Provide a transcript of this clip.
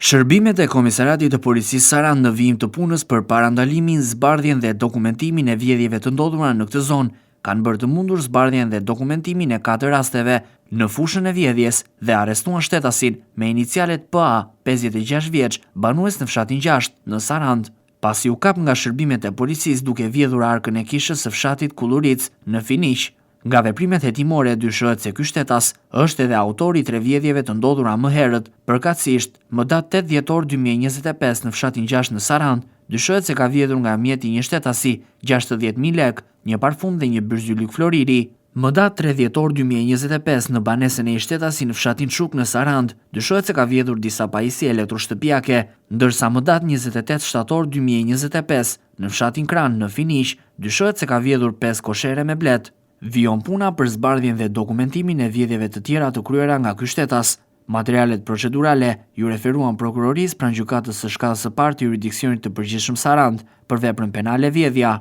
Shërbimet e Komisariatit të Policisë Sarandë në vijim të punës për parandalimin, zbardhjen dhe dokumentimin e vjedhjeve të ndodhura në këtë zonë, kanë bërë të mundur zbardhjen dhe dokumentimin e katër rasteve në fushën e vjedhjes dhe arrestuan shtetasin me inicialet PA, 56 vjeç, banues në fshatin Gjashtë, në Sarandë, pasi u kap nga shërbimet e policisë duke vjedhur arkën e kishës së fshatit Kulluricë, në Finiq. Nga veprimet hetimore dyshohet se ky shtetas është edhe autori i tre vjedhjeve të ndodhura më herët, përkatësisht më datë 8 dhjetor 2025 në fshatin Gjashtë në Sarandë, dyshohet se ka vjedhur nga mjeti i një shtetasi 60.000 lekë, një parfum dhe një byzylyk floriri. Më datë 3 dhjetor 2025 në banesën e një shtetasi në fshatin Çuk në Sarandë, dyshohet se ka vjedhur disa pajisje elektroshtëpiake, ndërsa më datë 28 shtator 2025 në fshatin Kran në Finiq, dyshohet se ka vjedhur 5 koshere me bletë. Vijon puna për zbardhjen dhe dokumentimin e vjedhjeve të tjera të kryera nga ky shtetas. Materialet procedurale iu referuan prokurorisë pranë gjykatës së shkallës së parë të juridiksionit të përgjithshëm Sarandë për veprën penale vjedhja.